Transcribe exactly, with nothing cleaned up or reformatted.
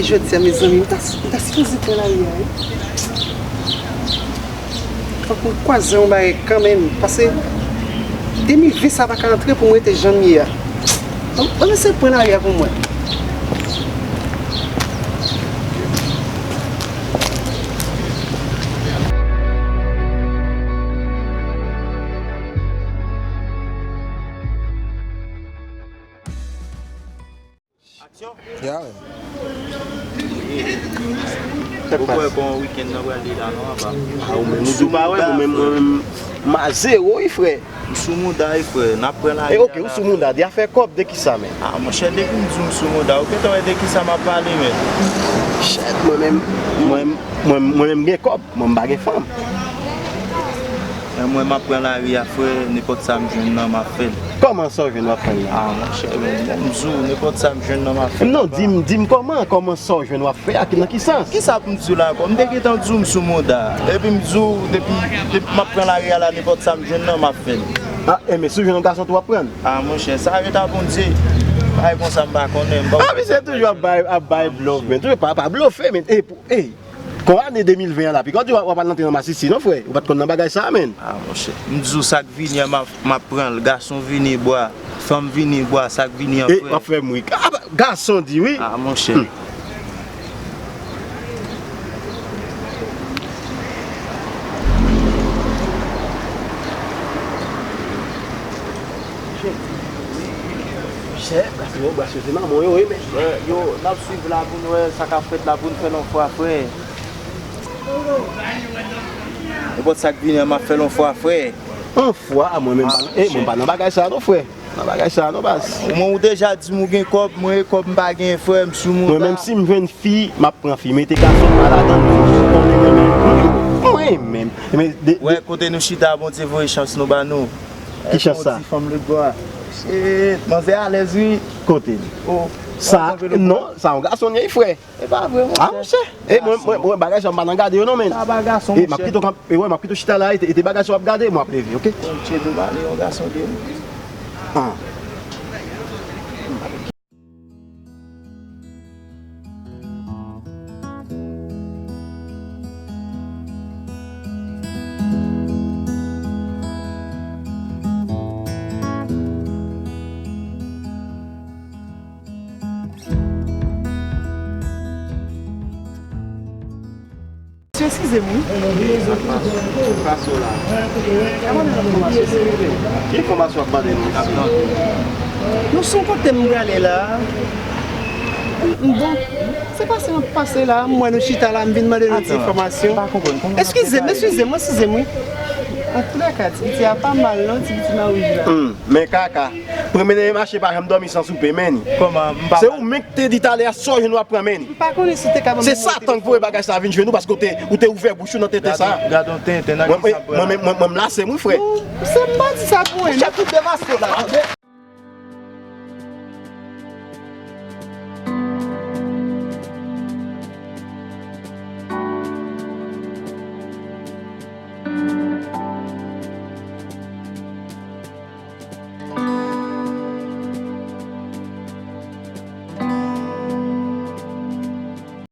Jodi a, mezanmi, m ta, m ta sipoze pran lari a, wi. Fòk mwen kwaze yon bagay kanmenm, paske de mil ven sa pa ka antre pou mwen rete jan m ye a. Bon, bon, se pran lari a pou mwen. Aksyon! Ya. Ou kwè kon wikenn nan pral li la non, apa? A, ou menm, ou di pa wè, ou menm, mwen menm, m a zewo, wi, frè. M sou mouda, wi, frè. N ap pran lari a la, frè. E, ok, ou sou mouda, de afè kòb, de kisa, men? A, monchè, depi m di w m sou mouda, ou gentan wè de kisa m ap pale, men. Shit, mwen menm, mwen, mwen, mwen menm gen kòb, mwen m pa gen fanm. Men mwen, m ap pran lari a, frè, nenpòt sa m jwenn nan, m ap fè l. Kòman sa w jwenn w ap fè l la? A, monchè, men, bon, m di w, nenpòt sa m jwenn nan, m ap fè l. Non, di m, di m kòman, kòman sa w jwenn w ap fè a, nan ki sans? Kisa pou m di w la ankò? M te gentan di w m sou mouda. Epi m di w, depi, depi m ap pran lari a la, nenpòt sa m jwenn nan, m ap fè l. A, e, men si w jwenn yon gason tou, w ap pran l? A, monchè, sa rete a Bondye. Bagay konsa m pa konnen, m pa... A, misye toujou ap bay, ap bay blòf, men toujou pa, pa blofe, men, e, pou, e. Kon ane de mil ven an la, piga w di w ap al antre nan masisi non, frè. Ou pa t konn nan bagay sa a, menn. A, monchè. M di w sa k vini an, m ap, m ap pran l. Gason vini bwa, fanm vini bwa, sa k vini an, frè. E, w ap fè m ri. A, gason di wi. A, monchè. Hmm. Chè, bras yo, bras yo se manman yo, wi, men. Frè, yo, n ap swiv la pou n wè sa k ap fèt la pou n fè l yon fwa, frè. Nenpòt sa k vini an, m ap fè l yon fwa, frè. Yon fwa, mwen menm, pa, eh, mwen pa nan bagay sa non, frè. Nan bagay sa non, baz. Mwen, ou deja di m ou gen kòb, mwen e kòb m pa gen, frè, m sou mouda. Mwen menm si m jwenn fi, m ap pran fi. Mete gason pa ladan l, mwen menm. Mwen menm. Men de, wè, kote nou chita, Bondye voye chans nou ba nou. Ki chans sa? Yon ti fanm lòt bò a. Shit, manzè alèz wi. Kote l? Oh, sa, non, sa yon gason li ye, frè. E pa vre, monchè. A, monchè. E mwen, mwen, mwen, bagay sa, m pa nan gade yo non, men. Sa pa gason, monchè. E m ap kite w kanpe, e wè, m ap kite w chita la, e te, e te bagay sa w ap gade, mwen ap leve, oke? Monchè, nou pale yon gason de. Ah. Mesye, eskize m wi. Sa mande nan fòmasyon, silvouplè. Ki fòmasyon ap mande nou isi? Nou sou kote m prale la. M, m, bon, se pase m ap pase la, m wè nou chita la, m vin mande nou ti fòmasyon. Eskize m, eskize m, eskize m wi. Antoulèka, ti piti a pa mal non, ti piti nan wouj la. Hmm, men kaka. Premye mache pa janm dòmi san soupe, men. Kòman, m pa... Se ou menm ki te di talè a, sa w jwenn w ap pran, men. M pa konnen si w te ka ban m... Se Satan ki voye bagay sa vin jwenn ou, paske w te, ou te ouvè bouch ou nan tenten sa. Gad on, gad on tenten, nan ki sa m pran la. Mwen, mwen, mwen, mwen, m lase m wi, frè. Non, se m pa di sa pou ou, non. Monchè, tout de maske w la, tande.